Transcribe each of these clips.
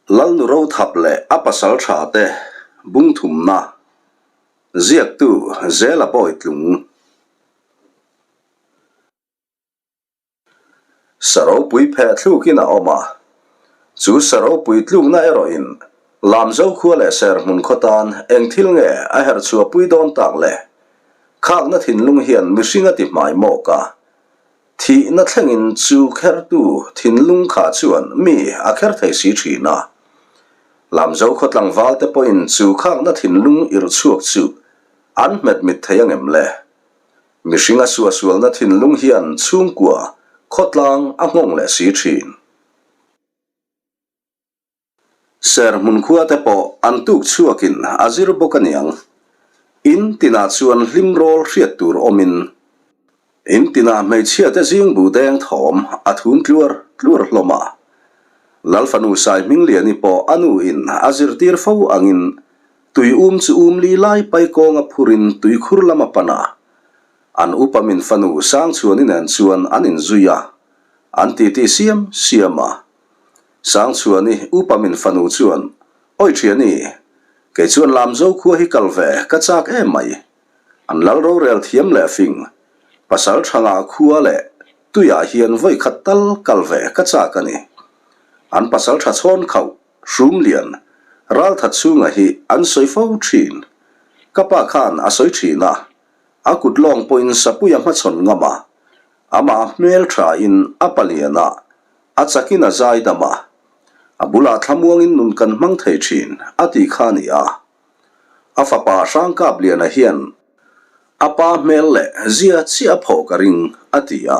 Lalnu Rothap leh a pasal tha te bungthumna ziaktu Zela Bawitlung. Saropui pheh thlukin a awm a, chu saropui tlukna erawhin Lamzo khua leh Serhmun khaw tan eng thil nge a herh chhuahpui dawn tak le? Khakna thinlung hian mihring a ti hmai mawk a, Thihna thlengin chu khertu thinlung kha chuan mi a kher thei si thin a. Lamzo khaw tlangval te pawhin chu khakna thinlung irh chhuak chu an hmet mit thei angem le? Mihring a suahsualna thinlung hian chhungkua khawtlang a nghawng leh si thin. Serhmun khua te pawh an tuk chhuakin a zir bawk a niang. In tinah chuan hlim rawl hriat tur awmin in tinah hmeichhia te zing bu deng thawm a thum tluar tluar hlawm a. Lalfanu Saihmingliani pawh a nu in a zirtir fo angin tui um chu um li lai pai kawnga phurin tuikhur lam a pan a. An upa min fanu Sangchhuani nen chuan an inzui a, an titi siam siam a. Sangchhuani upa min fanu chuan, Awi thiani, kei chuan Lamzo khua hi kal ve ka chak em mai. An lal rorel thiam leh fing, pasal thangah khua leh tuiah hian vawi khat tal kal ve ka chak a ni. An pasal tha chhawn khauh, hrum lian, ralthat chhunga hi an sawi fo thin. Ka pa khan a sawi thin a, a kut lawng pawhin Sapuia hmachhawn ngam a, amah hmel thain a palian a, A chakin a zai dam a, a bulah thlamuangin nun kan hmang thei thin, a ti kha a ni a. A fapa Hrangkapliana hian a pa hmel leh zia chiah a phawh ka ring, a ti a.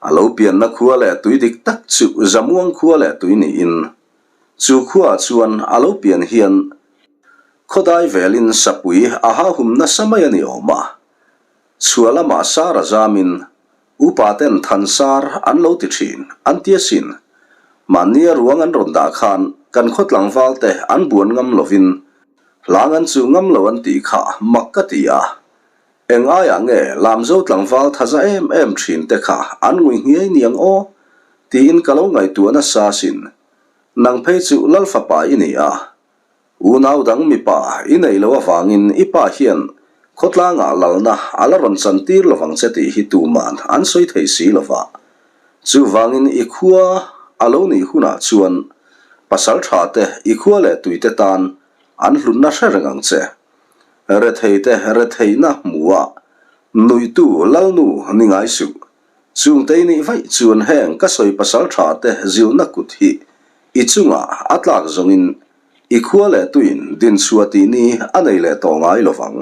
A lo pianna khua leh tui dik tak chu Zamuang khua leh tui niin, chu khuaah chuan a lo pian hian khawdai velin sapui a hahum nasa mai a ni awm a. Chhuah lamah Sara zamin Upa ten thansar an lo ti thin, an ti asin. Mahnia ruang an rawn dah khan kan khaw tlangval te an buan ngam lovin hlang an chuh ngam lo an tih kha mak ka ti a. Eng aiah nge Lamzo tlangval thaza em em thin te kha an ngui nghiai niang aw? tiin ka lo ngaihtuah nasa asin. Nang phei chu Lal fapa i ni a, Unau dang mipa i neih loh avangin i pa hian khawtlangah lalna a la rawn chantir lovang che tih hi tuman an sawi thei si lova. Chuvangin i khua a lo nih hunah chuan pasal tha te i khua leh tuite tan an hlutna hre reng ang che. Rethei te retheihna hmuha nuihtu lalnu ni ngai suh. Chungte i nih vaih chuan heng ka sawi pasal tha te zilhna kut hi i chungah a tlak zawngin i khua leh tuin dinchhuah tih ni a nei leh tawh ngai lo vang.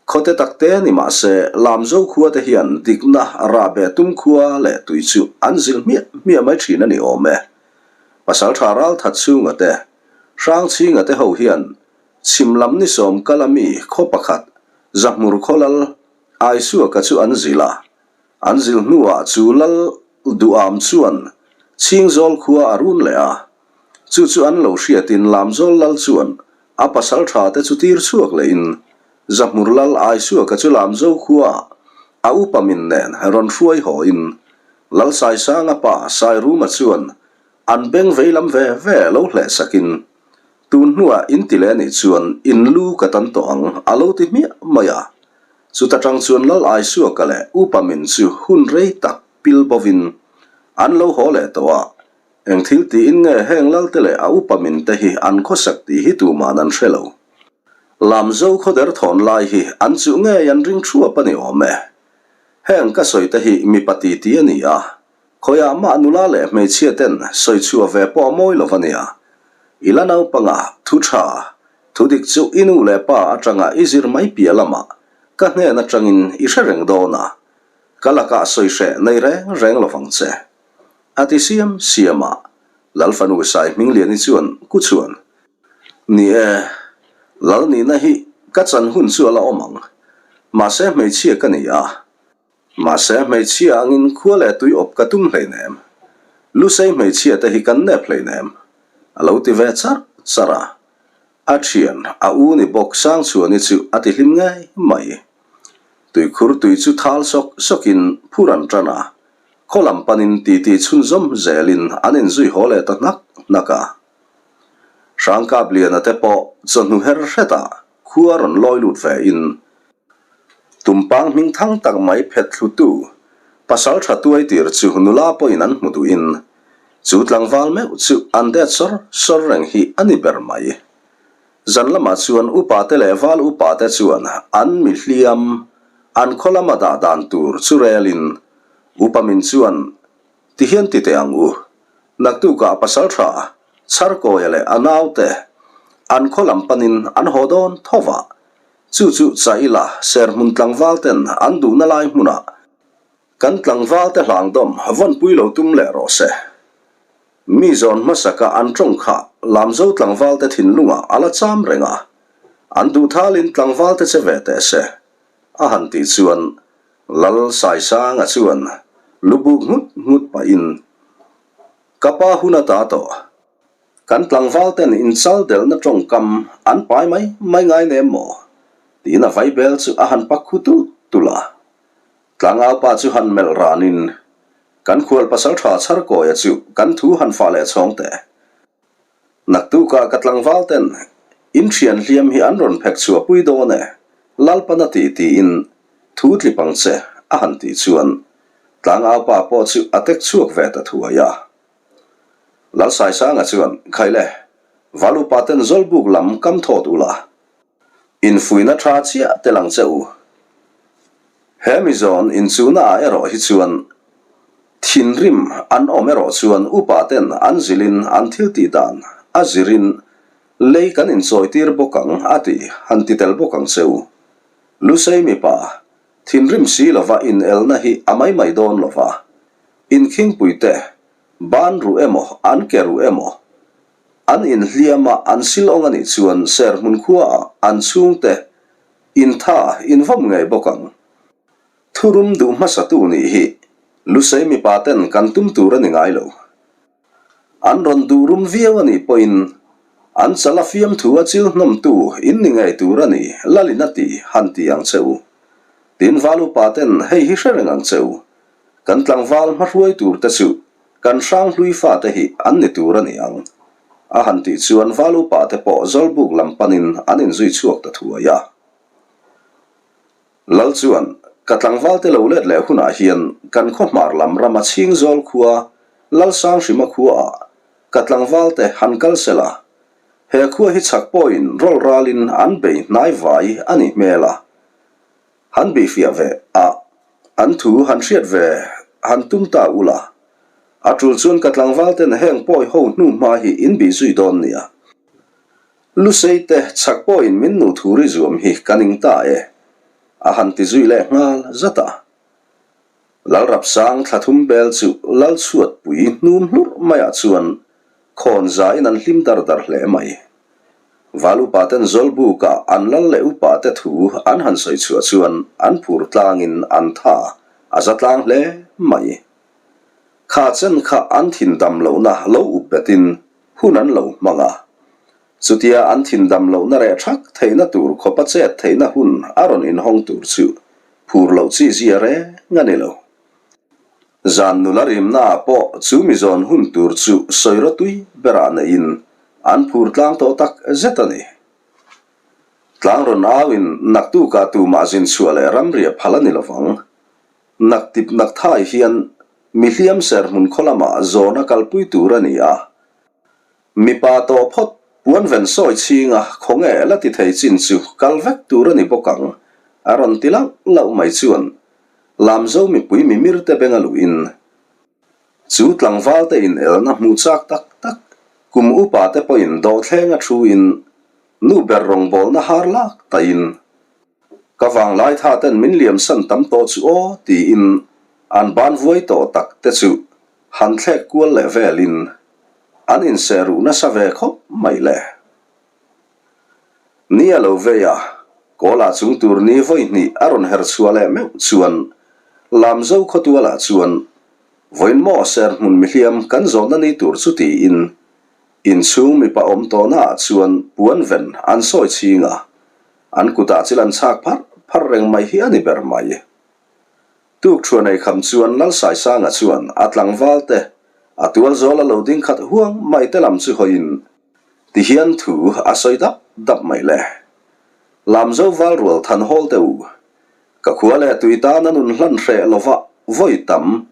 Khawte takte ni mah se Lamzo khua te hian dikna rahbeh tum khua leh tui chu an zilh hmiah hmiah mai thin a ni awm e. Pasal tha Ralthat chhunga te, Hrangchhinga te ho hian chhim lam ni sawm kal a mi khaw pakhat Zahmur khawlal Aisuaka chu an zilh a, an zilh hnuah chu lal duham chuan Chhingzawl khua a run leh a. Chu chu an lo hriatin Lamzawl lal chuan a pasal tha te chu tir chhuak lehin Zahmur lal Aisuaka chu Lamzo khuaah a upa min nen rawn hruai hawin Lal Saisanga pa Sairuma chuan an beng vei lam ve ve lo hleh sakin Tun hnuah in ti leh anih chuan in lu ka tan tawh ang a lo ti hmiah mai a. Chuta tang chuan Lal Aisuaka leh Upa Min chu hun rei tak pil bovin an lo haw leh tawh a. Eng thil tiin nge heng Lalte leh a Upa Min te hi an khawsak tih hi tuman an hre lo. Lamzo khawder thawn lai hi an chuh ngei an ring thuap a ni awm e. Heng ka sawi te hi mipa titi a ni a, Khawiah mah nula leh hmeichhia ten sawi chhuah ve pawh a mawi lo va nia. I la naupanga thu tha, thu dik chu i nu leh pa atanga i zir mai piah lamah ka hnen atangin i hre reng dawn a, ka lakah sawi hreh nei reng reng lo vang che. A ti siam siam a, Lalfanu Sai Hmingliani chuan ku chuan, Ni e, Lal nihna hi ka chan hun chu a la awm ang. Mahse hmeichhia ka ni a, Mahse, hmeichhia angin khua leh tui awp ka tum hleinem. Lusei hmeichhia te hi kan nep hleinem. A lo ti ve charh charh a. A thian, a u ni bawk Sangchhuani chu a ti hlim ngei mai. Tuikhur tui chu thal sawk sawkin phur an tan a. Khaw lam panin titi chhunzawm zelin an inzui haw leh ta hnak hnak a. Hrangkapliana te pawh chawhnu her hretah khua rawn lawi lut ve in Tumpang hming thang tak mai phet thlutu pasal tha tuai tir chu nula pawhin an hmu duhin chu tlangval meuh chu an det sawr sawr reng hi a ni ber mai. Zan lamah chuan upate leh val upate chuan an mi hliam an khaw lama dah dan tur chu relin upa min chuan ti hian ti teh ang u. Naktukah pasal tha Chharkawia leh a naute an khaw lam panin an haw dawn tho va, chu chu Chaila serhmun tlangval ten an duhna lai hmunah kan tlangvalte hlangdawm vawnpui lo tum leh rawh se. Mi zawn hmasaka an tawng kha Lamzo tlangvalte thinlungah a la cham reng a, an duhthalin tlangvalte che ve teh se, a han tih chuan Lal Saisanga chuan lu buk nghut nghut pahin, Ka pa hun a ta tawh, kan tlangvalten inchal delhna tawngkam an pai mai mai ngai nem maw? tiin a vaibel chu a han pak khu tulh tulh a. Tlangaupa chu han melh ranin, Kan khual pasal tha Chharkawia chu kan thu han fah leh chhawng teh. Naktukah ka tlangval ten in thian hliam hi an rawn phek chhuah pui dawn e, Lalpana ti tiin thu tlip ang che a han tih chuan tlangaupa pawh chu a tek chhuak ve ta thuai a. Lalsaisanga chuan, Khaile, Valupa ten Zawlbuk lam kam thawt ula, Infuihna tha chiah tel ang che u. He mizawn inchuhna ah erawh hi chuan thinrim an awm erawh chuan upa ten an zilhin an thil tih dan a zirin lei kan inchawi tir bawk ang a ti han ti tel bawk ang che u. Lusei mipa thinrim si lova inelna hi a mai mai dawn lova inkhingpui te ban ruh emaw an ke ruh emaw An inhliam a, an sil awng a nih chuan serhmun khuaah an chhungte intha invawm ngei bawk ang. Thurum duh hmasatu nih hi Lusei mipa ten kan tum tur a ni ngai lo. An rawn duh rum viau a nih pawhin an chala fiamthu a chil hnawmtu in ni ngei tur a ni, Lalin a ti, han ti ang che u. Tin val upa ten hei hi hre reng ang che u. Kan tlangval hmahruai tur te chu Kan hranghlui fate hi an ni tur a ni ang. A han tih chuan val upa te pawh Zawlbuk lam panin an inzui chhuak ta thuai a. Lal chuan, Ka tlangvalte lo let leh hunah hian kan khaw hmar lam rama Chhingzawl khua, Lalsanghrima khuaah ka tlangvalte han kal se la. He khua hi chhak pawhin rawlh ralin an bei hnai vai a ni hmel a. Han bihfiah ve a, an thu han hriat ve han tum ta ula. A tul chuan ka tlangval ten heng pawi ho hnu hma hi in bih zui dawn nia. Lusei te chhak pawhin min nu thu ri zuam hi ka ning ta e, a han ti zui leh nghal zat a. Lalrapsang thla thum bel chu Lalchhuatpui hnum hlurh maiah chuan khawn zain an hlim dar dar hle mai. Val upa ten Zawlbuka an lal leh upa te thu an han sawi chhuah chuan an phur tlangin an tha a za tlang hle mai. Kha chen kha an thin dam lohna lo up betin hun an lo hmang a. Chutia an thin dam lohna reh thak theihna tur khawpa chet theihna hun a rawn inhawng tur chu phur loh chi zia reng a ni lo. Zan nula rimnaah pawh chu mi zawn hun tur chu sawi rawtui berah neihin an phur tlang tawh tak zet a ni. Tlang rawn auin naktukah tumah zin chhuah leh ramriah phal a ni lovang. Naktip nakthai hian mi hliam serhmun khaw lamah zawn a kalpui tur a ni a. Mipa tawh phawt puan ven sawi chhinga khawnge la ti thei chin chu kal vek tur a ni bawk ang, a rawn ti lauh lauh mai chuan Lamzo mipui mimir te beng a luhin chu tlangval te in elna hmuh chak tak tak kum upa te pawhin dawhthlenga thu in nu ber rawngbawlna har lak taihin ka vanglai tha ten min liam san tam tawh chu aw tiin an ban vuai tawh tak te chu han thlek kual leh velin an inseh ruh nasa ve khawp mai le. Ni a lo vei a, Kawlah chung tur ni vawi hnih a rawn her chhuah leh meuh chuan Lamzo khawtualah chuan vawiin maw ser hmun mihliam kan zawnna ni tur chu tiin inchhung mipa awm tawhnaah chuan puan ven an sawi chhing a, an kutah chil an chhak pharh pharh reng mai hi a ni ber mai. Tuk thuan ei kham chuan Lalsaisanga chuan a tlangval te. A tual zawl a lo ding khat huang mai te lam chu hawiin ti hian thu a sawi dap dap mai le. Lamzo val rual than hawl teh u. Ka khua leh tui tan a nun hlan hreh lova vawi tam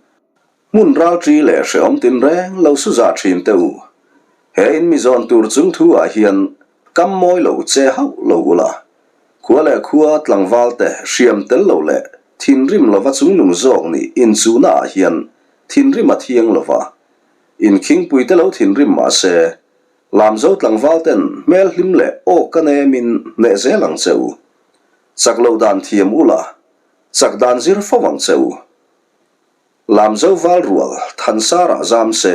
Hmun ralṭi leh hrehawm tinreng lo su zah ṭhin teh u. He in mi zawn tur chung thu ah hian kam mawi lo che hauh lo ula. Khua leh khua tlangval te hriam tel lo leh thinrim lova chungnung zawk nih inchuhna ah hian thinrim a thiang lova. Inkhingpui te lo thinrim mah se, Lamzo tlangval ten hmel hlim leh aw ka nemin hneh zel ang che u. Chak lo dan thiam ula, chak dan zir fo ang che u. Lamzo val rual Thansarah zam se,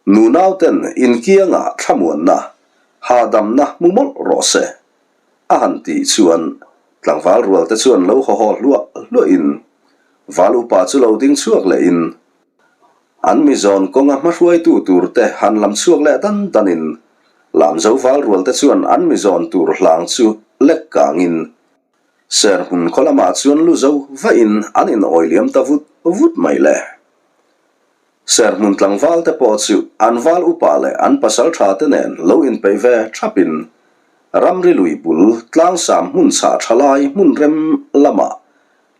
nunauten inkiangah thlamuanna, hahdamna hmu mawlh rawh se, a han tih chuan tlangval rual te chuan lo haw haw hluah hluahin val upa chu lo ding chhuak lehin an mi zawn kawnga hmahruaitu tur te han lam chhuak leh dan danin Lamzo val rual te chuan an mi zawn tur hlang chu lek kangin Serhmun khaw lamah chuan lu zo vahin an inawi liam ta vut vut mai le. Serhmun tlangval te pawh chu an val upa leh an pasal tha te nen lo inpeih ve thapin ramri lui bul tlangsam hmun chhah tha lai hmun rem lamah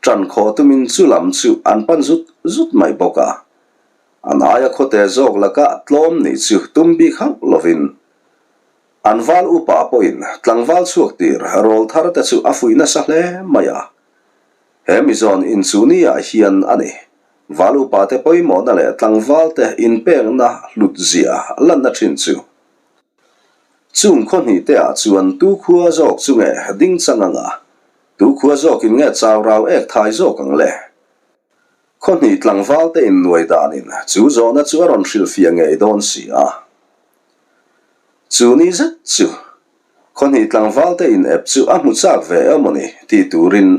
tan khaw tumin chu lam chu an pan zut zut mai bawk a. An aia khawte zawk lakah tlawm nih chu tum bik hauh lovin An val upa pawhin tlangval chhuak tir rawl thar te chu a fuih nasa hle mai a. He mizawn inchuhni ah hian a ni. Val upa te pawimawhna leh tlangval te inpekna hlut zia lanna thin chu. Chung khaw hnih te ah chuan tu khua zawk chu nge ding chang anga, tu khua zawkin nge chau rau ek thai zawk ang le? Khaw hnih tlangval te innuai danin chu zawhna chu a rawn hrilhfiah ngei dawn si a. Chu ni zet chu khawhnih tlangval te in ep chu a hmu chak ve emaw ni tih turin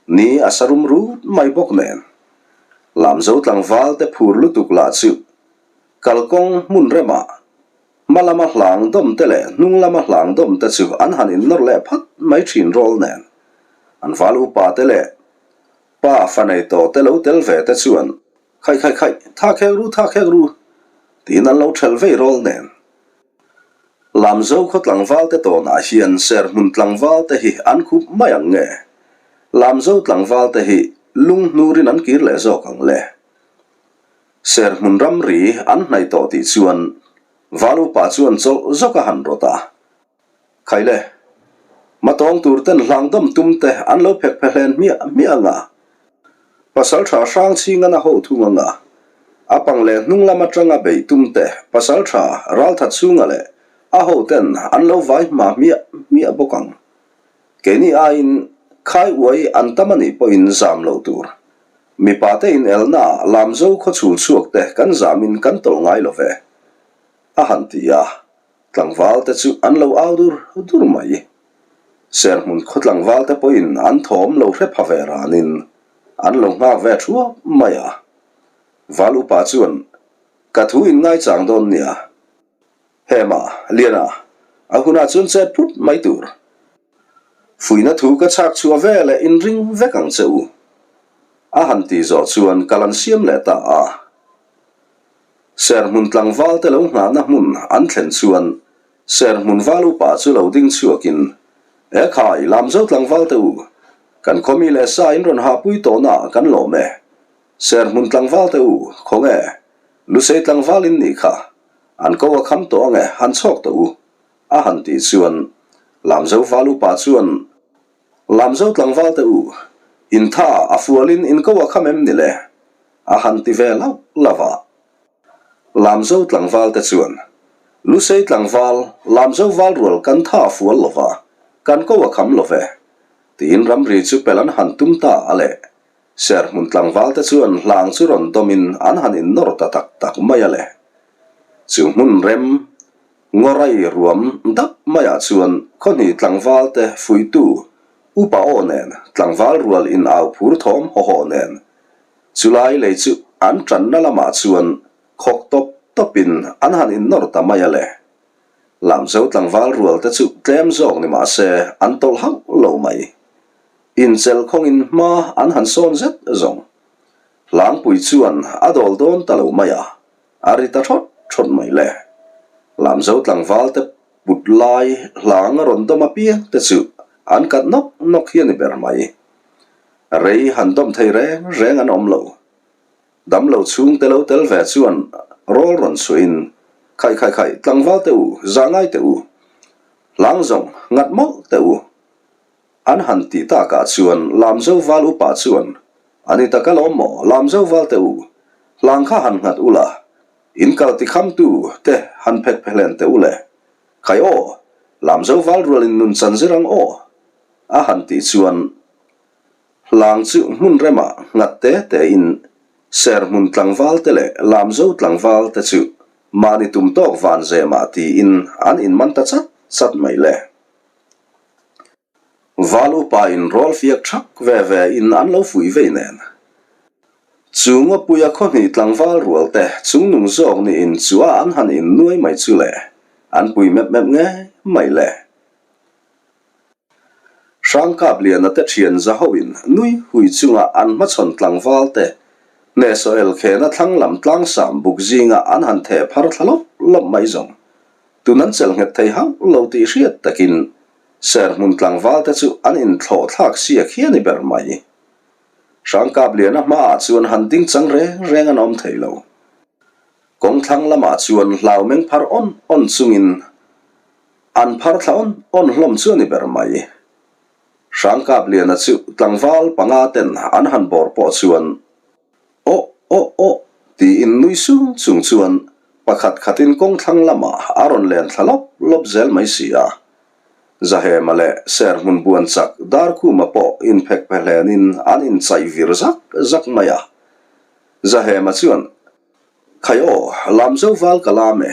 ni a sa rum rut mai bawk nen. Lamzo tlangval te phur lutuk lah chu kalkawng hmun remah hma lama hlang dawm te leh hnung lama hlang dawm te chu an han innawr leh phat mai thin rawl nen. An val upa te leh pa fa nei tawh te lo tel ve te chuan Khaih khaih khaih, tha khek ru, tha khek ru, tiin an lo ṭhelh vei rawl nen. Lamzo khaw tlangval te tawnah hian serhmun tlangval te hi an khup mai ang nge? Lamzo tlangval te hi lung hnurin an kir leh zawk ang le? Serhmun ramri an hnaih tawh tih chuan Val upa chuan chawlh zawk a han rawt a. Khai le, hmatawng tur ten hlang dawm tum te an lo phek phe hlen hmiah hmiah anga, pasal tha hrang chhing an a ho thung anga, a pang leh hnung lam atanga beih tum te pasal tha ralthat chhunga leh a ho ten an lo vai hma hmiah hmiah bawk ang. Keini aiin khai uai an tam anih pawhin zam loh tur. Mipa te inelna ah Lamzo khaw chhul chhuak te kan zamin kan tawlh ngai lo ve, a han ti a. Tlangval te chu an lo au dur dur mai. Serhmun khaw tlangval te pawhin an thawm lo hre pha ve ranin an lo nghak ve thuap mai a. Val upa chuan, Ka thu in ngaichang dawn nia. Hema, Liana, a hunah chuan chet phut mai tur. Fuihna thu ka chhak chhuah ve leh inring vek ang che u. A han tih zawh chuan kal an siam leh ta a. Serhmun tlangval te lo nghahna hmun an thlen chuan Serhmun val upa chu lo ding chhuakin, E khai, Lamzo tlangval te u, kan khawmi leh sa in rawn hahpui tawhna ah kan lawm e. Serhmun tlangval te u, khawnge, Lusei tlangval in nih kha, an ko a kham tawh ange, han chhawk tawh u, a han tih chuan Lamzo val upa chuan, Lamzo tlangval te u, in tha a fualin in ko a kham em ni le? A han ti ve lauh lauh a. Lamzo tlangval te chuan, Lusei tlangval, Lamzo val rual kan tha a fual lo va, kan ko a kham lo ve, tiin ramri chu pel an han tum ta a le. Serhmun tlangval te chuan hlang chu rawn dawmin an han innawr ta tak tak mai a le. Chu hmun rem, Ngawrai ruam dap maiah chuan khawhnih tlangval te fuihtu upa aw nen tlangval rual in au phur thawm haw haw nen chulai lei chu an tanna lamah chuan khawk tawp tawpin an han innawr ta mai a le. Lamzo tlangval rual te chu tlem zawk ni mah se an tawlh hauh lo mai. Inchelh khawngin hma an han sawn zet zawng. Hlangpui chuan a dawl dawn ta lo mai a. A ri ta thawt thawt mai le. Lamzo tlangval te put lai hlang a rawn dawm apiang te chu an kat nawk nawk hi a ni ber mai. Rei han dawm thei reng reng an awm lo. Damlo chhungte lo tel ve chuan rawl rawn chhuahin, Khai khai khai, tlangval te u, zah ngai teh u. Hlang zawng, ngat mawlh teh u. An han tih takah chuan Lamzo val upa chuan, A ni tak alawm maw, Lamzo val teh u, hlang kha han nghat ula, in kal ti khamtu te han phek phe hlen teh u le. Khai aw, Lamzo val rualin nun chan zir ang aw, a han tih chuan Hlang chu hmun remah nghat te tein Serhmun tlangval te leh Lamzo tlangval te chu mahni tum tawk van zemah tiin an inman ta chat chat mai le. Val upa in rawl fiak thak ve ve in an lo fuih vei nen. Chu Ngawpuia khawhnih tlangval rual te chungnung zawk niin chua an han innuai mai chu le, an pui mep mep ngei mai le. Hrangkapliana te thian za hoin nui hui chunga an hmachhawn tlangval te hnehsawh elkhena thlang lam tlangsam buk zinga an han theh phar thla lawp lawp mai zawng. Tun an chelh nghet thei hauh lo tih hriat takin Serhmun tlangval te chu an inthlawh thlak siak hi a ni ber mai. Hrangkapliana hmaah chuan han ding chang reng reng an awm thei lo. Kawngthlang lamah chuan hlau meng phar awn awn chungin An phar thla awn awn hlawm chu a ni ber mai. Hrangkapliana chu tlangval panga ten an han bawr pawh chuan Aw aw aw tiin nui sung chung chuan pakhat khatin kawng thlang lamah a rawn len thla lawp lawp zel mai si a. Zahema leh Serhmun buan chak Darkhuma pawh inphek phe hlenin an inchaih vir zak zak mai a. Zahema chuan Khai aw, Lamzo val ka lam e.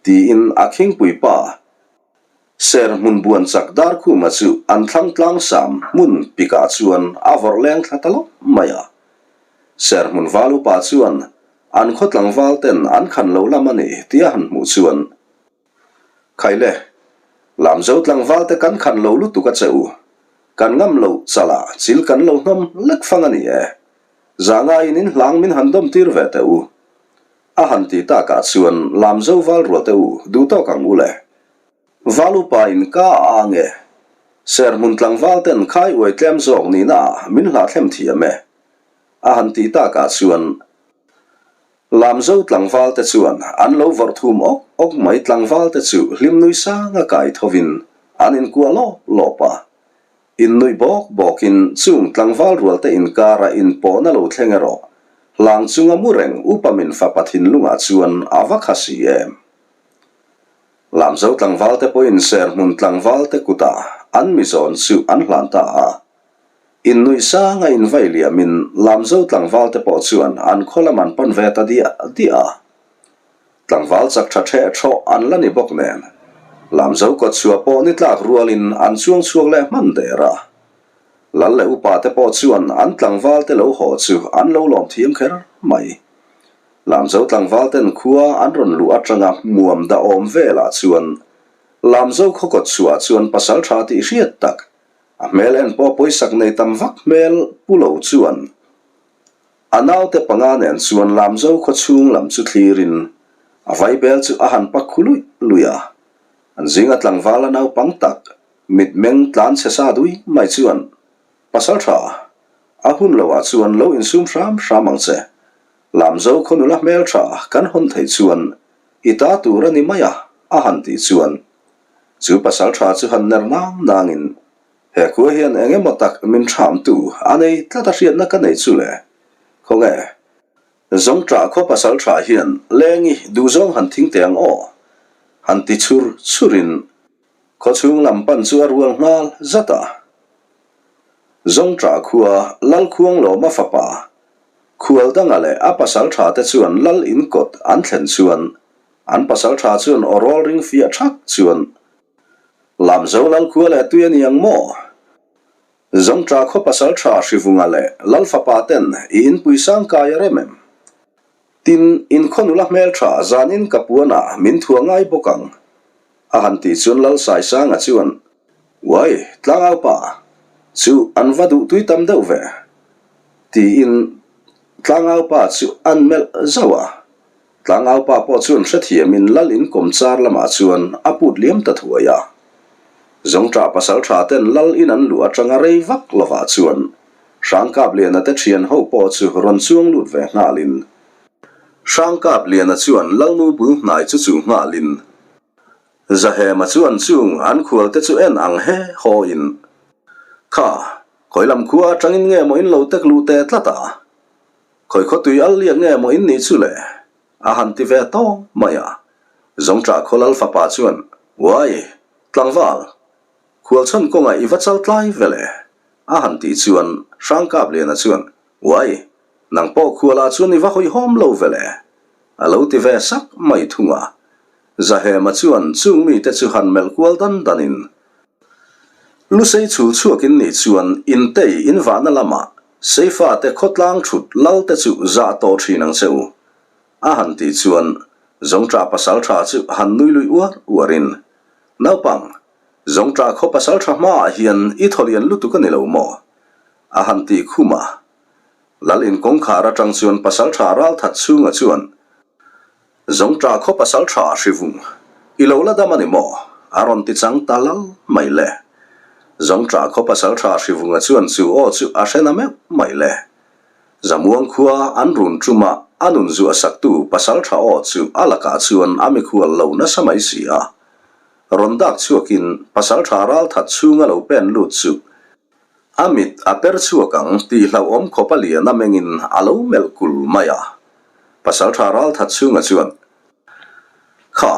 Tiin a khingpui pa Serhmun buan chak Darkhuma chu an thlang tlang sam hmun pikah chuan a vawrh leng thla ta lawp mai a. Serhmun val upa chuan an khaw tlangval ten an khan lo lam a ni tia han hmuh chuan, Khaile, Lamzo tlangval te kan khan lo lutuk a che u, kan ngam loh chalah chil kan lo hnawm lek fang a ni e. Zangaiin in hlang min han dawm tir ve teh u. A han tih takah chuan Lamzo val rual teh u, duh tawk ang u le. Val upa in ka a ang e. Serhmun tlangval ten khai uai tlem zawk nihna ah min hlahthlem thiam e. A han tih takah chuan Lamzo tlangval te chuan an lo vawrh thum awk awk mai tlangval te chu hlim nui sanga kai thovin an inkuah lawp lawp a. Innuih bawk bawkin chung tlangval rualte inkara inpawhna lo thleng erawh hlang chunga mu reng upa min fapa thinlungah chuan a va kha si em. Lamzo tlangvalte pawhin Serhmun tlangvalte kutah an mi zawn chu an hlan ta a. Innuih sanga invai liamin Lamzo tlangvalte pawh chuan an khaw lam an pan ve ta diah diah a. Tlangval chak tha ṭheh ṭhawh an la ni bawk nen, Lamzo kawtchhuah pawh ni tlak rualin an chuang chhuak leh hman der a. Lal leh upa te pawh chuan an tlangval te lo haw chu an lo lawm thiam kher mai. Lamzo tlangval ten khua an rawn luh atanga hmuam dah awm velah chuan Lamzo khaw kawtchhuah chuan pasal tha tih hriat tak, a hmel en pawh pawisak nei tam vak hmel pu lo chuan A naute panga nen chuan Lamzo khaw chhung lam chu thlirin a vaibel chu a han pak khu luih luih a. An zinga tlangval a naupang tak mitmeng tlan chhe sa dui mai chuan, Pasal tha, a hun loah chuan lo insum hram hram ang che. Lamzo khaw nula hmel tha kan hawn theih chuan i ta tur a ni mai a, a han tih chuan chu pasal tha chu han ner nang nangin He khua hian eng emaw tak min ṭhamtu a nei tlat a hriatna ka nei chu le. Khawnge, Zawngṭah khaw pasal ṭha hian Lengi duhzawng han thing teh ang aw? Han ti chhur chhurin khawchhung lam pan chu a rual nghal zat a. Zawngṭah khua Lalkhuanglawma fapa Khualdanga leh a pasal ṭha te chuan Lal inkawt an thlen chuan an pasal ṭha chuan aw rawl ring fiah ṭhak chuan Lamzo Lalkhua leh tui a ni ang maw? Zawngṭa khaw pasal ṭha Hrivunga leh Lalfapa ten i inpui sang kai a rem em? Tin, in khaw nula hmel ṭha zanin ka puanah min thua ngai bawk ang. A han tih chuan Lalsaisanga chuan, Uai, tlangaupa, chu an va duh tui tam deuh ve. Tiin tlangaupa chu an melh zauh a. Tlangaupa pawh chuan hrethiamin lal in kawmchar lamah chuan a put liam ta thuai a. Zawngṭah pasalṭha ten lal in an luh aṭanga rei vak lovah chuan Hrangkapliana te ṭhian ho pawh chu rawn chuang lut ve nghalin Hrangkapliana chuan lalnu bul hnai chu chu nghalin Zahema chuan chung an khualte chu en ang he haw in Kha, khawi lam khua aṭangin nge maw in lo tek luh teh tlat a? Khawi khaw tui al liak nge maw in nih chu le? A han ti ve tawng mai a. Zawngṭah khaw lal fapa chuan, Uai, tlangval, khualchhan kawngah i va chal tlai ve le? A han tih chuan Hrangkapliana chuan, Uai, nang pawh khualah chuan i va hawihhawm lo ve le? A lo ti ve sak mai thung a. Zahema chuan chung mite chu han melh kual dan danin, Lusei chhul chhuak in nih chuan intei in vahna lamah Seifate khawtlang thut lal te chu zah tawh thin ang che u. A han tih chuan Zawngṭah pasalṭha chu han nui lui uar uarin, Naupang, Zawngṭah khaw pasalṭha hmaah hian i thaw lian lutuk a ni lo maw? A han tih khum a. Lal in kawngkhar aṭang chuan pasalṭha ralthat chhunga chuan, Zawngṭah khaw pasalṭha hrivung, i lo la dam a ni maw? A rawn ti chang ta lal mai le. Zawngṭah khaw pasalṭha hrivunga chuan chu aw chu a hre na meuh mai le. Zamuang khua an run ṭuma a nun zuah saktu pasalṭha aw chu a lakah chuan a mikhual lo nasa mai si a. Rawn dak chhuakin pasalṭha ralthat chhunga lo pen lut chu A mit a per chhuak ang tih hlauhawm khawp a lian a mengin a lo melh kul mai a. Pasalṭha ralthat chhunga chuan, Kha,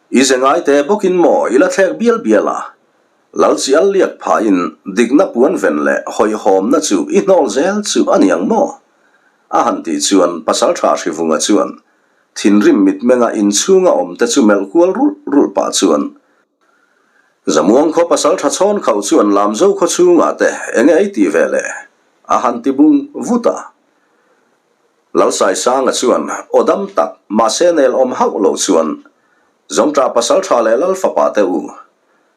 i ze ngai te bawkin maw i la thlek bial bial a? Lal chi al liak phahin dikna puan ven leh hawihhawmna chu i hnawl zel chu a ni ang maw? A han tih chuan Pasalṭha Hrivunga chuan thinrim mitmenga inchhunga awmte chu melh kual rulh rulh pah chuan, Zamuang khaw pasal tha chhawn khauh chuan Lamzo khaw chhungah te enge ei tih ve le? A han ti bung vut a. Lalsaisanga chuan aw dam tak mahse nel awm hauh lo chuan Zawngṭah pasal tha leh Lal fapa te u,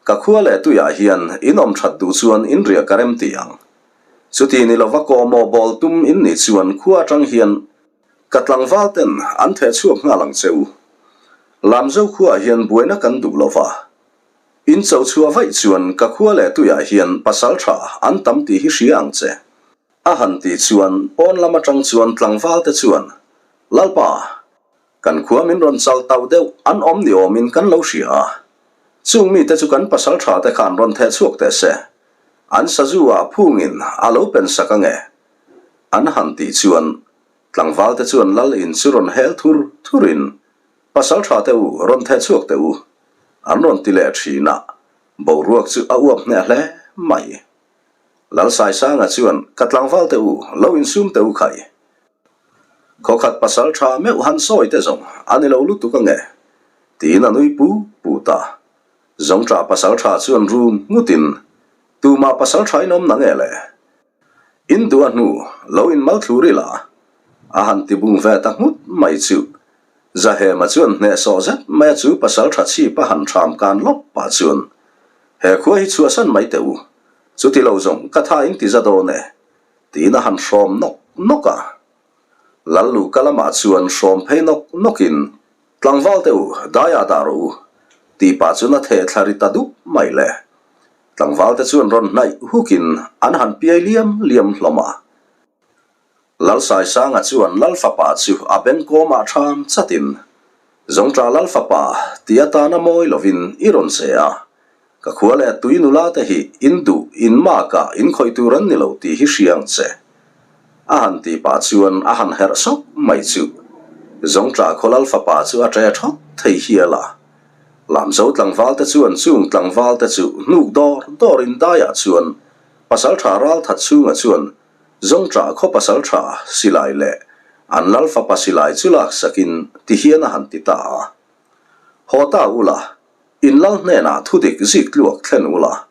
ka khua leh tuiah hian in awm that duh chuan in riah ka rem ti ang. Chuti ni lova kawhmawh bawl tum in nih chuan khua atang hian Ka tlangval ten an theh chhuak nghal ang che u. Lamzo khuaah hian buaina kan duh lo va. In cho chhuah vaih chuan ka khua leh tuiah hian pasal tha an tam tih hi hria ang che. A han tih chuan pawn lam atang chuan tlangval te chuan, Lalpa, kan khua min rawn chal tauh deuh an awm ni awmin kan lo hria a. Chung mite chu kan pasal tha te khan rawn theh chhuak teh se. An sazu ah phungin a lo pen sak ange. An han tih chuan tlangvalte chuan lal in chu rawn hel thur thurin, Pasal tha teh u, rawn theh chhuak teh u, an rawn ti leh thin a, boruak chu a uap hneh hle mai. Lalsaisanga chuan, Ka tlangvalte u, lo insum teh u khai. Khawkhat pasal tha meuh han sawi te zawng a ni lo lutuk ange, tiin a nui pu pu ta. Zawngṭah pasal tha chuan rum nghutin, Tumah pasal tha in awm na nge le? In duh a hnu, lo in mal thlur ila, a han ti bung ve ta nghut mai chu. Zahema chuan hnehsawh zet mai a chu pasal tha chhip a han thram kan lawp pah chuan, He khua hi chhuahsan mai teh u, chuti lo zawng ka tha in ti za dawn e, tiin a han hrawm nawk nawk a. Lal luhka lamah chuan hrawm phei nawk nawkin, Tlangval teh u, daiah dah rawh u, tih pah chuan a theh thla ri ta dup mai le. Tlangvalte chuan rawn hnaih hukin an han piai liam liam hlawm a. Lalsaisanga chuan Lalfapa chu a bengkawmah ṭham chatin, Zawngṭa Lalfapa ti atana mawi lovin i rawn che a, ka khua leh tui nula te hi in duh in makah in khawih tur an ni lo tih hi hria ang che. A han tih pah chuan a han herh sawk mai chu Zawngṭah khaw Lalfapa chu a ṭe ṭhawt thei hial a. Lamzo tlangvalte chuan chung tlangvalte chu hnuk dawr dawr in daiah chuan pasalṭha ralthat chhunga chuan Zawngṭah khaw pasalṭha silai leh an lal fapa silai chu laksakin ti hian a han ti ta a. Haw ta ula, in lal hnenah thudik zik tluak thlen ula,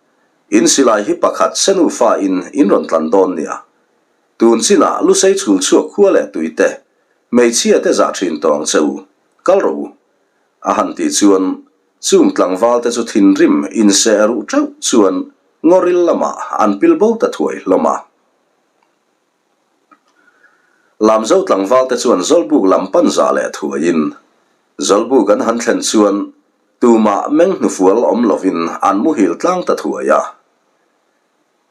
in silai hi pakhat senufa in in rawn tlan dawn nia. Tun chinah lusei chhul chhuak khua leh tuite, hmeichhia te zah ṭhin tawng che u, kal rawh u. A han tih chuan chung tlangvalte chu thinrim inseh ruh teuh chuan ngawril lamah an pil bo ta thuai hlawm a. Lamzo tlangvalte chuan Zawlbuk lam pan zah leh thuaiin Zawlbuk an han thlen chuan tumah meng hnufual awm lovin an muhil tlang ta thuai a.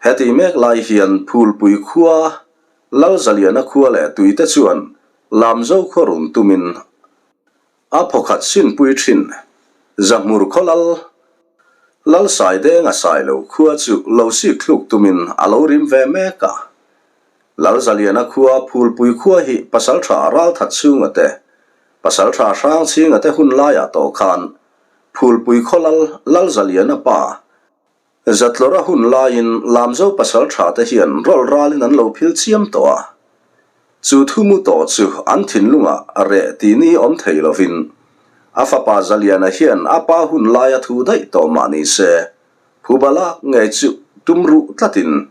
Heti mek lai hian Phulpui khua, Lalzaliana khua leh tuite chuan Lamzo khua run tumin A phawkhat sinpui thin. Zahmur khaw lal, Lal Saidenga Sailo khua chu lo sik thluk tumin a lo rim ve mek a. Lal Zaliana khua Phulpui khua hi Pasaltha Ralthat chhunga te, Pasaltha Hrang chhinga te hun laiah tawh khan Phulpui khaw lal Lal Zaliana pa, Zatlawra hun laiin Lamzo pasal tha te hian rawlh ralin an lo phil chiam tawh a. Chu thu mu tawh chu an thinlungah reh tih ni awm thei lovin a fapa Zaliana hian a pa hun laia thu daih tawh mah ni se, phuba lak ngei chu tum ruh tlatin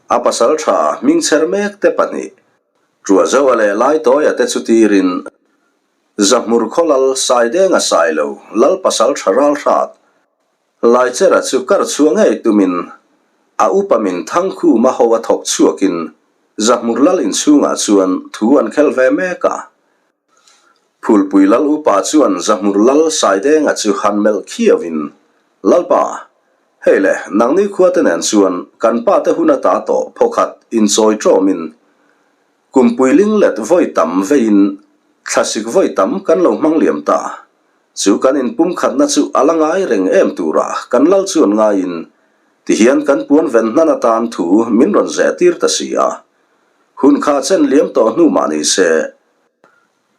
a pasal tha hmingchher mek te pahnih Tuazoa leh Laitawia te chu tirin Zahmur khaw lal Saidenga Sailo lal pasal tha ralhrat Laichera chu kar chhuah ngei tumin a upa min Thangkhuma ho a thawk chhuakin Zahmur lal inchhungah chuan thu an khel ve mek a. Phulpui lal upa chuan Zahmur lal Saidenga chu han melh khiauin, Lalpa, hei le, nangni khuate nen chuan kan pate hun ata tawh phawkhat inchawi ṭawmin kumpui linglet vawi tam veiin thlasik vawi tam kan lo hmang liam ta. Chu kan inpumkhatna chu a la ngai reng em tura kan lal chuan ngaiin tihian kan puan ven hnan atan thu min rawn zeh tir ta si a. Hun kha chen liam tawh hnu mah ni se,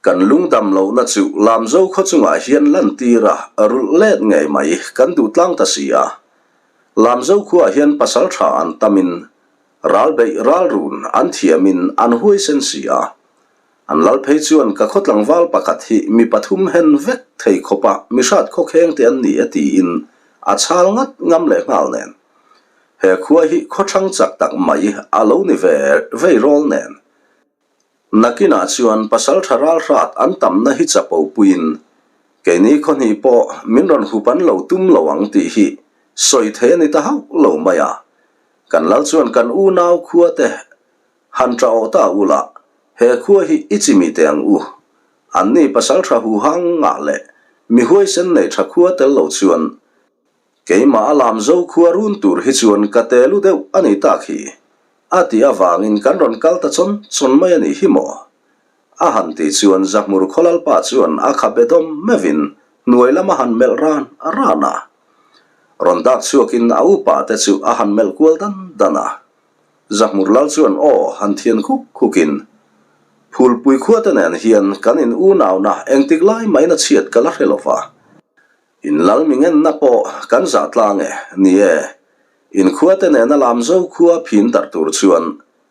kan lungdam lohna chu Lamzo khaw chungah hian lantir a rulh let ngei mai kan duh tlang ta si a. Lamzo khuaah hian pasal tha an tamin, ral beih ral run an thiamin an huaisen si a. An lal phei chuan ka khaw tlangval pakhat hi mi pathum hen vek thei khawpa mi hrat khawkheng te an ni e tiin a chhal ngat ngam leh nghal nen. He khua hi khaw thang chak tak mai a lo ni ve vei rawl nen. Nakinah chuan pasal tha ral hrat an tamna hi chapo puiin keini khaw hnih pawh min rawn hup an lo tum lo ang tih hi sawi thei a ni ta hauh lo mai a. Kan lal chuan kan unau khua te Han ṭah awh ta ula, he khua hi i chimi teh ang u. Anni pasal ṭha hu hang ngah leh mi huaisen nei ṭha khua tel lo chuan keimah a lam zo khua run tur hi chuan ka te lu deuh a ni tak hi, a tih avangin kan rawn kal ta chawn chawn mai a nih hi maw? A han tih chuan Zahmur Khawlalpa chuan a khabe dawm meuhin hnuai lam a han melh ran ran a. Rawn dak chhuakin a upa te chu a han melh kual dan dan a. Zahmur lal chuan aw han thian khuk khukin, Phulpui khuate nen hian kan in unauna engtik lai maina chhiat ka la hre lo va. In lal mi ngenna pawh kan zah tlang e, ni e. In khuate nena Lamzo khua phin darh tur chuan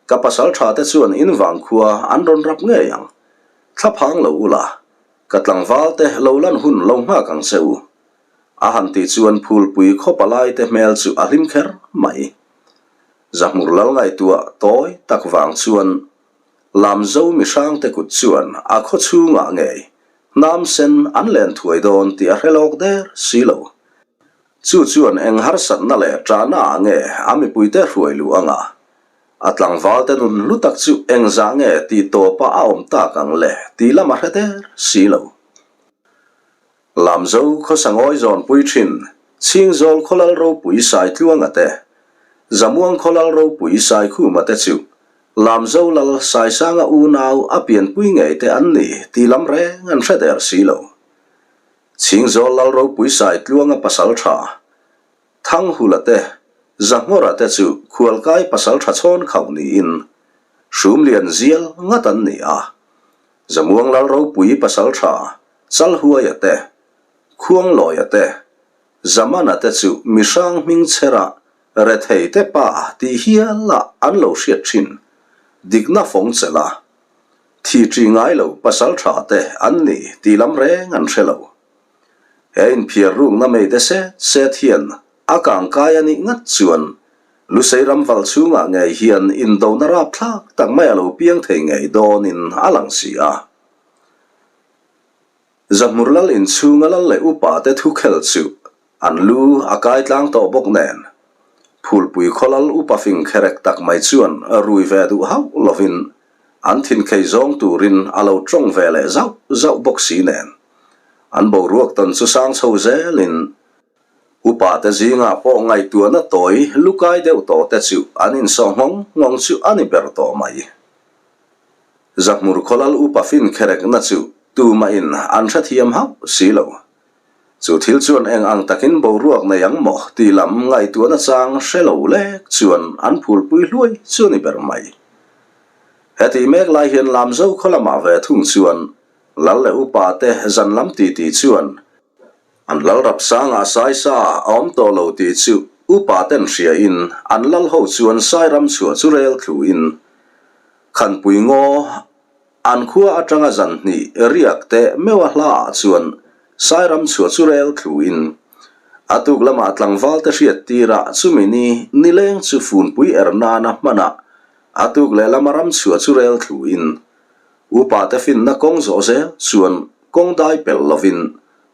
ka pasal tha te chuan in vang khua an rawn rap ngei ang. Thla phang lo ula, ka tlangval te lo lan hun lo nghak ang che u. A han tih chuan Phulpui khaw palai te hmel chu a hlim kher mai. Zahmur lal ngaihtuah tawi tak vang chuan Lamzo mihrangte kut chuan a khaw chhungah ngei hnam sen an len thuai dawn tih a hre lawk der si lo. Chu chuan eng harsatna leh ṭahna ah nge a mipuite hruai luh anga a tlangvalte nun hlu tak chu engzah nge tih tawpa a awm tak ang le tih lam a hre der si lo. Lamzo khawsa ngawi zawnpui thin, Chhingzawl khawlal ropui Saitluanga te, Zamuang khawlal ropui Saikhuma te chu Lamzo lal Saisanga unau a pianpui ngei te an ni tih lam reng an hre der si lo. Chhingzawl lal ropui Saitluanga pasal tha, Thanghula te, Zahngawra te chu khualkai pasal tha chhawn khauh niin Hrumlian zial ngat an ni a. Zamuang lal ropui pasal tha, Chalhuaia te, Khuanglawia te, Zamana te chu mihrang hming chhera rethei te pa tih hiala an lo hriat thin, dikna fawng chelh a, thi ṭi ngai lo pasal tha te an ni tih lam reng an hre lo. He inphiar rukna meite set set hian a kangkai a nih ngat chuan Lusei ram val chhungah ngei hian indona rapthlak tak mai a lo piang thei ngei dawnin a lang si a. Zahmur lal inchhunga lal leh upa te thu khel chu an lu a kai tlang tawh bawk nen, Phulpui khaw lal upa fing kherek tak mai chuan rui ve duh hauh lovin. An thinkhei zawng turin a lo tawng ve leh zauh zauh bawk si nen. An boruak tawn chu sang chho zelin upa te zingah pawh ngaihtuahna tawi lukai deuh tawh te chu an insawh nghawng nghawng chu a ni ber tawh mai. Zahmur khawlal upa fin kherekna chu tumahin an hrethiam hauh si lo. Chu thil chuan eng ang takin boruak nei ang maw tih lam ngaihtuahna chang hre lo lek chuan an phulpui hluai chu a ni ber mai. Hetih mek lai hian Lamzo khaw lamah ve thung chuan Lal leh upa te zan lam titi chuan an lal rap sangah saisa a awm tawh lo tih chu upa ten hria in an lal ho chuan sai ram chhuah chu rel thlu in Khanpui ngaw An khua atanga zan hnih riak teh meuha hlaah chuan Sairam chhuah chu rel thluin a tuk lamah tlangval te hriat tirah chumi ni nileng chu funpui er nana hmanah a tuk leh lama ram chhuah chu rel thluin upa te finna kawng zawh zel chuan kawng dai pel lovin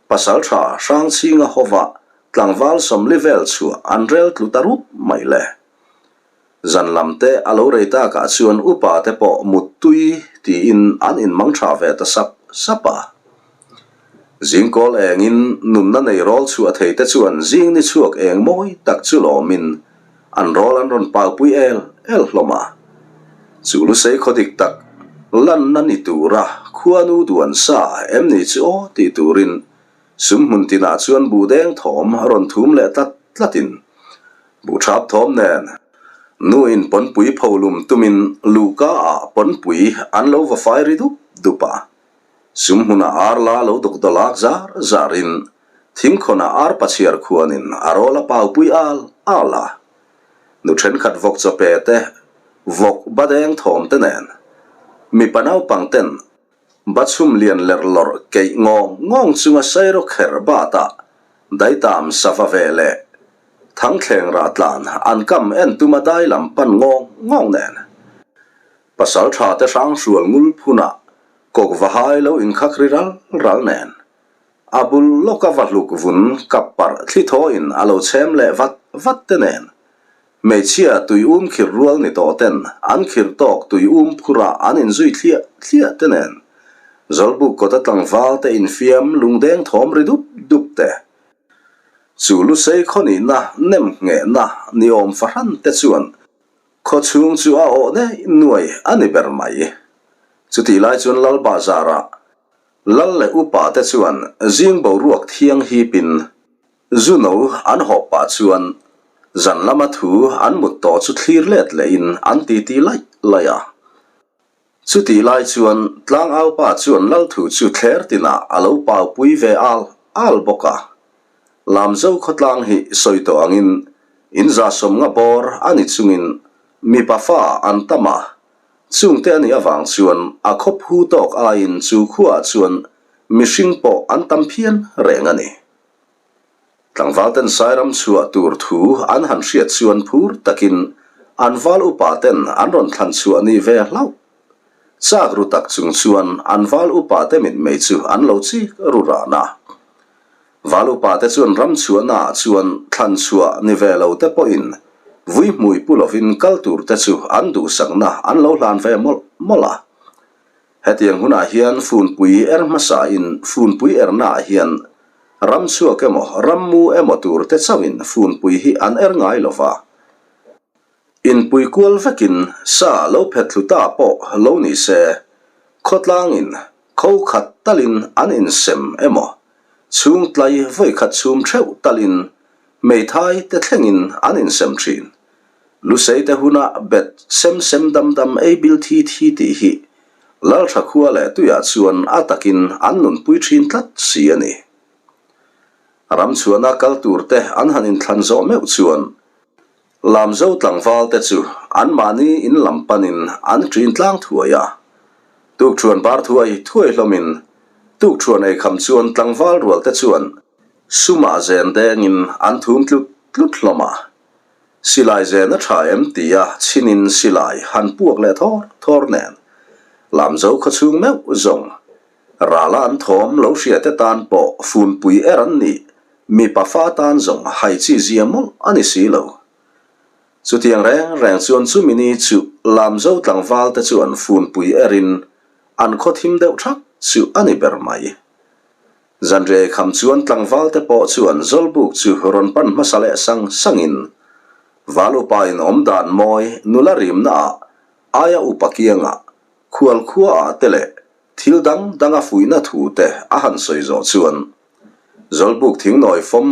pasaltha Hrangchhinga hova tlangval 40 vel chhuah an rel tlu ta rup mai le. Zan lam te a lo rei takah chuan upa te pawh muttui tiin an inmang tha ve ta sap sap a. Zingkawl engin nunna nei rawl chhuah thei te chuan zing ni chhuak eng mawi tak chu lawmin an rawl an rawn palpui el el hlawm a. Chu lusei khaw dik tak lanna ni tura khuanu duan sa em ni chu aw tih turin Sum hmun tinah chuan buh deng thawm a rawn thum leh tlat tlatin buh thap thawm nen nuin pawnpui pholum tumin luhka ah pawnpui an lo va fai ri dup dup a. Sum hmunah ar la lo dawk dawlak zar zarin thingkhawnah ar pachhiar khuanin a rawl a paupui al al a. Nu thenkhat vawk chawpe te vawk ba deng thawm te nen mipa naupang ten Bachhum lian lerh lawrh keih ngawng ngawng chunga sairaw kher batah daitam sava ve leh thangthleng rah tlan an kam en tuma dai lam pan ngawng ngawng nen. Pasal tha te hrang hrual ngul phunah kawk va hai lo inkhak ri ral ral nen. A bul lawka va hluk vun kap parh thli thawin a lo chhem leh vat vat te nen. Hmeichhia tui um khirh rual ni tawh ten an khirh tawk tui um phurah an inzui thliah thliah te nen Zawlbuk kawta tlangval te infiam lungdeng thawm ri dup dup te chu lusei khaw nihna nem nghehna ni awm fahran te chuan khaw chhung chu a awh nei nuai a ni ber mai. Chutih lai chuan Lal Bazarah Lal leh upa te chuan zing boruak thiang hipin Zu no an hawp pah chuan zan lama thu an mut tawh chu thlir let lehin an titi laih laih a. Chutih lai chuan tlangaupa chuan Lalthu chu thler tinah a lo paupui ve al al bawk a. Lamzo khawtlang hi sawi tawh angin in zasawm nga bawr a ni chungin mipa fa an tam a, chungte a nih avang chuan a khaw phu tawk aiin chu khuaah chuan mihring pawh an tam phian reng a ni. Tlangvalten Sairam chhuah tur thu an han hriat chuan phur takin an val upa ten an rawn thlan chhuah ni ve hlauh. Chak ru tak chung chuan an val upa te mitmei chu an lo chik ru ran a. Val upa te chuan ram chhuahna ah chuan thlan chhuah ni ve lo te pawhin vui hmui pu lovin kal tur te chu an duhsakna an lo hlan ve mawlh mawlh a. Hetiang hunah hian funpui er hmasain funpui ernaah hian ram chhuak emaw rammu emaw tur te chauhin funpui hi an er ngai lo va. Inpui kual vekin sa lo phet thlu ta pawh lo ni se, khawtlangin kho khat talin an insem emaw, chhung tlai vawi khat chhum theuh talin hmeithai te thlengin an insem thin. Lusei te huna bet sem sem dam dam ei bil thi thi tih hi Laltha khua leh tuiah chuan a takin an nunpui thin tlat si a ni. Ramchhuana kal tur te an han inthlan zawh meuh chuan Lamzo tlangval te chu anmahni in lam panin an ṭin tlang thuai a. Tukṭhuan bar thuai thuai hlawmin tukṭhuan eikham chuan tlangval rual te chuan sumah zen dengin an thum tlut tlut hlawm a. Silai zen a tha em tia chhinin silai han puak leh thawr thawr nen Lamzo khawchhung meuh zawng rala an thawm lo hria te tan pawh funpui er an nih mipa fa tan zawng hai chi zia mawlh a ni si lo. Chutiang reng reng chuan chumi ni chu Lamzo tlangval te chu an funpui erin an khaw thim deuh thak chu a ni ber mai. Zanriai kham chuan tlangval te pawh chuan Zawlbuk chu rawn pan hmasa leh sang sangin Val upa in awm dan mawi nula rimna ah aia upa kiangah khual khua ah te leh thil dang danga fuihna thu te a han sawi zawh chuan Zawlbuk thingnawi fawm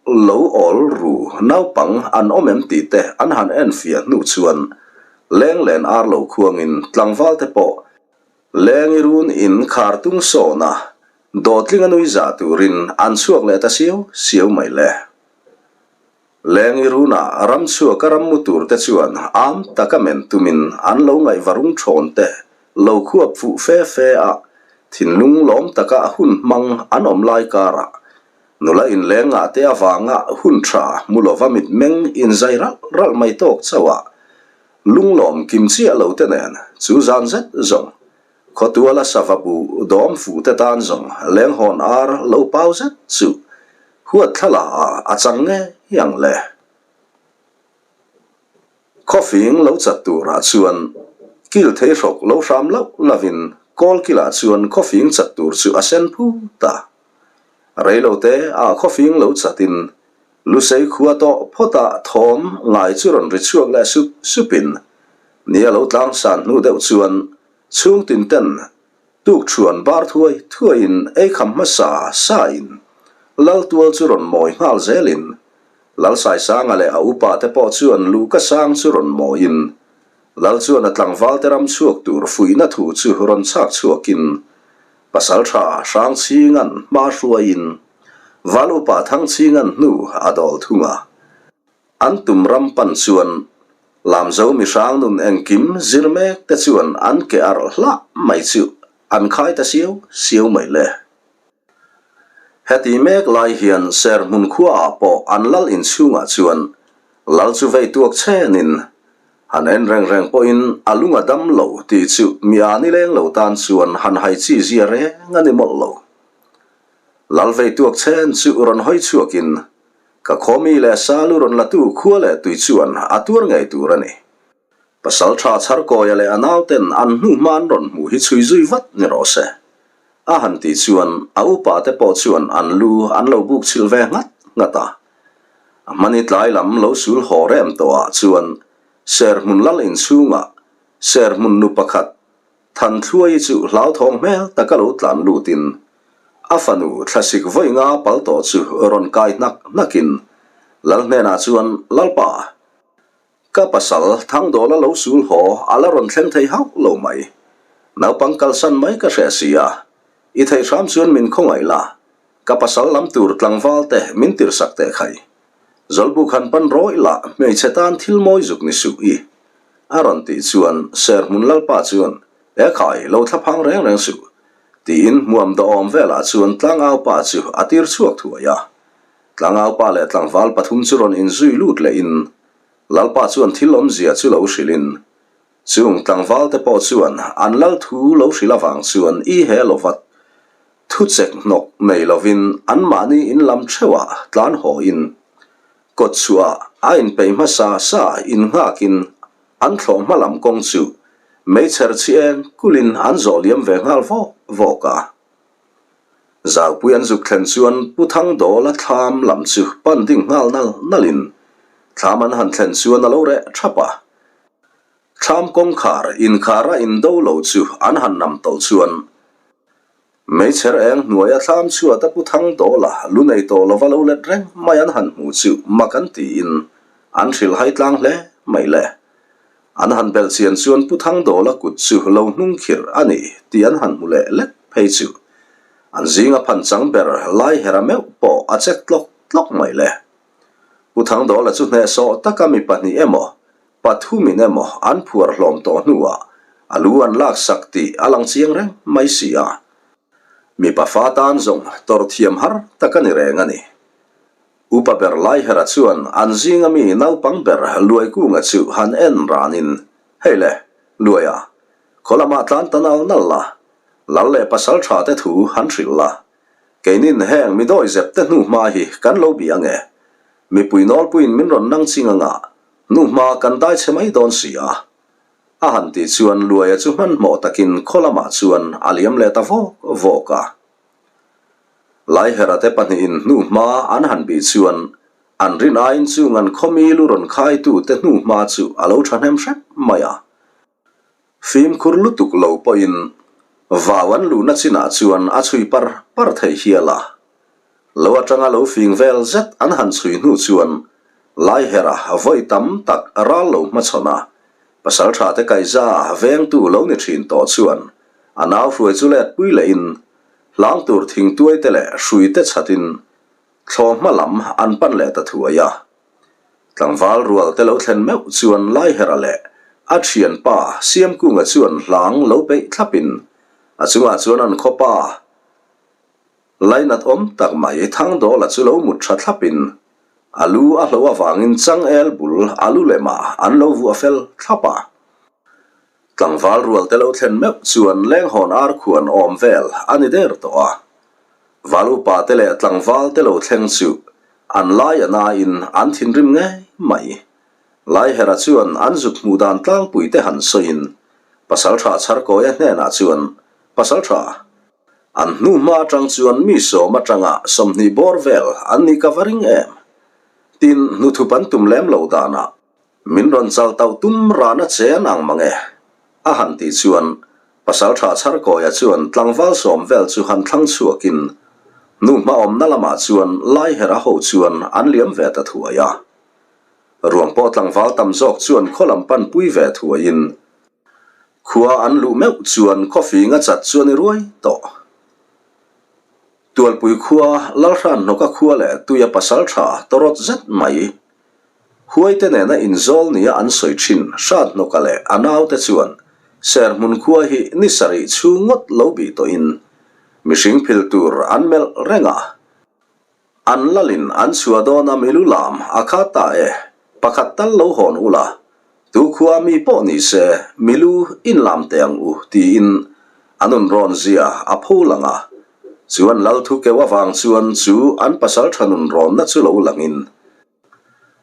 lo awl ru naupang an awm em tih te an han en fiah hnu chuan lenglen ar lo khuangin tlangval te pawh leng i run in khar tung sawn a, dawtling a nui za turin an chhuak leh ta siau siau mai le. Leng i runa ram chhuak a ram mu tur te chuan am taka men tumin an lo ngaih varung thawn te lo khuap fuh fe fe a, thinlung lawm taka hun hmang an awm lai karah nula inleng ngah te avanga hun tha hmu lova mitmeng inzai ralh ralh mai tawk chauh a lunglawm kim chiah lo te nen chu zan zet zawng Khawtuala sava bu dawm fuh te tan zawng lenghawn ar lo pau zet chu huat thla ah a chang ngei ang le. Khawfing lo chat turah chuan kil thei hrawk lo hram loh lovin kawl kilah chuan khawfing chat tur chu a sen phut a. Reilote ah khawfing lo chatin Lusei khua tawh phawtah thawm ngai chu rawn ri chhuak leh sup supin ni a lo tlang san hnu deuh chuan chhung tin ten tuk thuan bar thuai thuaiin ei kham hmasa sain Lal tual chu rawn mawi nghal zelin Lalsaisanga leh a upa te pawh chuan luhka sang chu rawn mawiin Lal chuan a tlangval te ram chhuak tur fuihna thu chu rawn chhak chhuakin Pasaltha Hrangchhinga'n hma hruaiin Val upa Thangchhinga'n hnu a dawl thung a. An tum ram pan chuan Lamzo mihrang nun engkim zir mek te chuan an ke arh hlah mai chu an khai ta siau siau mai le. Heti mek lai hian Serhmun khuaah pawh an lal inchhungah chuan lal chu vei tuak chenin han en reng reng pawhin a lung a dam lo tih chu mi a ni leng lo tan chuan han hai chi zia reng a ni mawlh lo. Lal vei tuak chen chu rawn hawi chhuakin ka khawmi leh sa lu rawn latu khua leh tui chuan a tuar ngei tur a ni. Pasal tha Chharkawia leh a nauten an hnu hma an rawn hmuh hi chhui zui vat ni rawh se. A han tih chuan a upa te pawh chuan an lu an lo buk chhilh ve nghat nghat a. A hmani tlai lam lo sul haw rem tawhah chuan Serhmun lal inchhungah Serhmun nu pakhat Thanthluai chu hlauthawng hmel taka lo tlan lutin a fanu thlasik vawi nga pal tawh chu rawn kai hnak hnakin lal hnenah chuan Lalpa, Ka pasal Thangdawla lo sul haw a la rawn thleng thei hauh lo mai. Naupang kalsan mai ka hre si a, i theih hram chuan min khawngaih la, ka pasal lam tur tlangval te min tirsak teh khai. Zawlbuk han pan rawih la hmeichhe tan thil mawi zuk ni suh i. A rawn tih chuan Serhmun Lalpa chuan, E khai, lo thlaphang reng reng suh, tiin hmuam dawhawm velah chuan tlangaupa chu a tir chhuak thuai a. Tlangaupa leh tlangval pathum chu rawn inzui lut lehin Lalpa chuan thil awmzia chu lo hrilhin chung tlangvalte pawh chuan an lal thu lo hrilh avang chuan i he lo vat thu chek hnawk nei lovin anmahni in lam theuhah tlan hawhin kawtchhuah a inpeih hmasa sa innghakin an thlawh hma lam kawng chu meichher chi eng kulin an zawh liam ve nghal vawk vawk a. Zaupui an zuk thlen chuan Pu Thangdawla thlam lam chu pan ding nghal nal nalin thlam an han thlen chuan a lo reh thap a. Thlam kawngkhar inkhara indo lo chu an han nam tawlh chuan meichher eng hnuaia thlam chhuata Pu Thangdawla lu nei tawh lova lo let reng mai an han hmu chu mak an tiin an hrilhhai tlang hle mai le. An han belh chian chuan Pu Thangdawla kut chu lo hnung khirh a ni tih an han hmu leh lek phei chu. An zinga phan chang ber lai hera meuh pawh a chek tlawk tlawk mai le. Pu Thangdawla chu hnehsawh taka mi pahnih emaw, pathumin emaw an phuar hlawm tawh hnuah a lu an laksak tih a lang chiang reng mai si a. Mipa fa tan zawng tawrh thiam har tak a ni reng a ni. Upa ber Laihera chuan an zinga mi naupang ber Luaikunga chu han en ranin, Hei le, Luaia, khaw lamah tlan ta nal nal la, lal leh pasal tha te thu han hrilh la. Keinin heng mi dawi zep te hnu hma hi kan lo bih ange. Mipui nawlpuiin min rawn nang ching anga. Hnuhma kan dai chhe mai dawn si a. A han tih chuan Luaia chu hmanhmawh takin khaw lamah chuan a liam leh ta vawk vawk a. Laihera te pahnihin hnuhma an han bih chuan an rin aiin chung an khawmi lu rawn khaitu te hnuhma chu a lo thahnem hrep mai a. Fimkhur lutuk lo pawhin vau an luhna chinah chuan a chhui par par thei hial a. Lo atanga lo fing vel zet an han chhui hnu chuan Laihera vawi tam tak ral lo hmachhawn a, pasaltha te kaihza vengtu lo ni thin tawh chuan a nau hruai chu let pui lehin hlang tur thingtuai te leh hrui te chhatin thlawh hma lam an pan leh ta thuai a. Tlangval rual te lo thlen meuh chuan Laihera leh a thianpa Siamkunga chuan hlang lo peih thlapin a chungah chuan an khawpa Lainat awm tak mai Thangdawla chu lo mut tha thlapin a lu a hlo avangin changel bul a lu lemah an lo vuah fel thlap a. Tlangval rual te lo thlen meuh chuan lenghawn ar khuan awm vel a ni der tawh a. Val upa te leh tlangval te lo thleng chu an lai a nain an thinrim ngei mai. Laihera chuan an zuk hmuh dan tlangpui te han sawiin Pasaltha Chharkawia hnenah chuan, Pasaltha, An hnu hma atang chuan mi sawm atanga 20 bawr vel an nih ka va ring em? Tin, hnuthup an tum lem lo danah min rawn chal tauh tum rana che an ang mang e, a han tih chuan Pasaltha Chharkawia chuan tlangval sawm vel chu han thlang chhuakin hnu hma awmna lamah chuan Laihera ho chuan an liam ve ta thuai a. Ruang pawh tlangval tam zawk chuan khaw lam panpui ve thuaiin Khua an luh meuh chuan khawfing a chat chuan i ruai tawh. Tualpui khua Lalhran hnawka khua leh tuia pasal tha tawrawt zet mai. Huaite nena inzawl nia an sawi thin Hrat hnawka leh a naute chuan Serhmun khua hi ni sarih chhung ngawt lo bih tawhin mihring phil tur an melh reng a. An lalin an chhuah dawn a milu lam a khat ta e, pakhat tal lo hawn ula, tu khua mi pawh ni se milu in lam teh ang u tiin an un rawn zia a pho lang a, chu an lal thu keuh avang chuan chu an pasal tha nun rawnna chu lo langin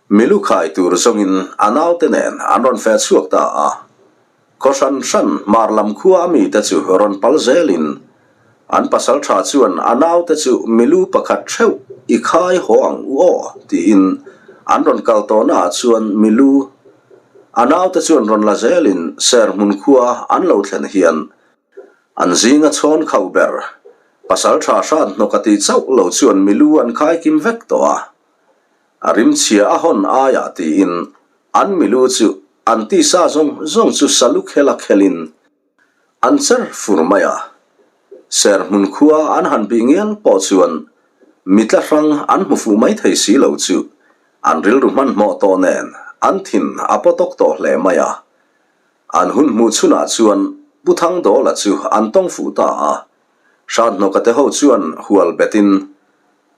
Milu khai tur zawngin a naute nen an rawn feh chhuak ta a. Khaw hran hran hmar lam khua a mite chu rawn pal zelin an pasal tha chuan a naute chu milu pakhat theuh i khai haw ang u aw tiin an rawn kal tawhna ah chuan milu a naute chuan rawn la zelin serhmun khua an lo thlen hian an zinga chhawn khauh ber pasal tha hran hnawk a tih chauh lo chuan milu an khai kim vek tawh a. A rimchhia a hawn aiah tiin an milu chu an tisa zawng zawng chu salu khel a khelin an cher fur mai a. Serhmun khua an han bih ngial pawh chuan mitla hrang an hmu fuh mai thei si lo chu an rilru hmanhmawh tawh nen an thin a pawtawk tawh hle mai a. An hun hmuh chhunah chuan Pu Thangdawla chu an tawng fuh ta a. Hranhnawka te ho chuan hual betin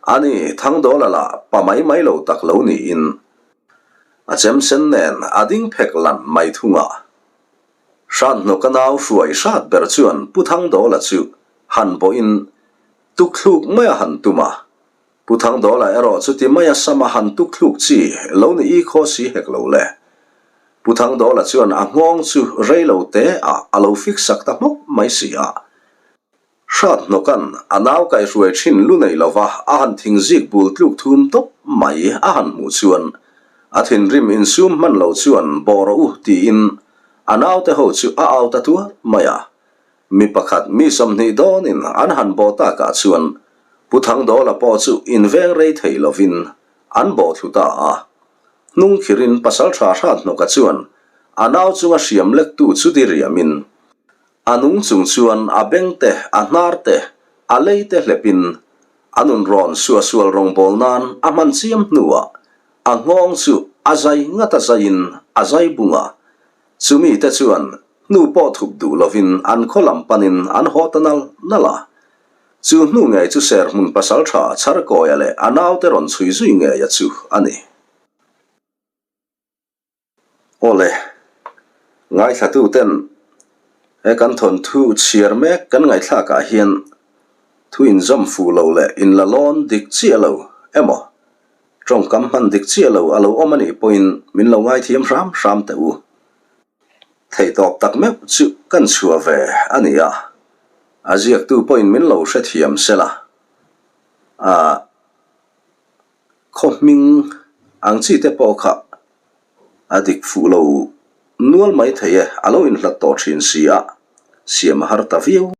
Ani, Thangdawla lah pa mai mai lo tak lo niin a chem sen nen a ding phek lan mai thung a. Hranhnawka nau hruai hrat ber chuan Pu Thangdawla chu han bawhin tukthluk mai a han tum a. Pu Thangdawla erawh chuti maia sama han tukthluk chi lo ni i khaw si hek lo le. Pu Thangdawla chuan a nghawng chu rei lo te ah a lo fik sak ta hmawk mai si a. Hrat hnawkan a nau kaihruai thin lu nei lova a han thing zik bul tluk thum tawp mai a han hmuh chuan a thinrim insum hman lo chuan bawh rawh u tiin a naute ho chu a au ta tuar mai a. Mi pakhat mi 20 dawnin an han bawh takah chuan Pu Thangdawla pawh chu inveng rei thei lovin an bawh thlu ta a. Hnung khirin pasaltha Hrat hnawka chuan a nau chunga hriam lektu chu diriamin A nung chung chuan a beng te, a hnar te, a lei te hlepin a nun rawn suahsual rawngbâwl nan a hman chiam hnuah a nghawng chu a zai ngat a zaiin a zai bung a. Chumi te chuan hnu pawh thup duh lovin an khaw lam panin an haw ta nal nal a. Chu hnu ngei chu Serhmun pasalṭha Chharkawia leh a naute rawn chhui zui ngeia chu a ni. Awle, ngaithlatuten he kan thawnthu chhiar mek kan ngaihthlakah hian thu inzawm fuh lo leh inla lawn dik chiah lo emaw? Tawngkam hman dik chiah lo a lo awm a nih pawhin min lo ngaithiam hram hram teh u. Theihtawp tak meuh chu kan chhuah ve a ni a, a ziaktu pawhin min lo hrethiam sela. A khaw hming ang chi te pawh kha a dik fuh lo nual mai thei e, a lo inhlat tawh thin si a, siam a har ta viau.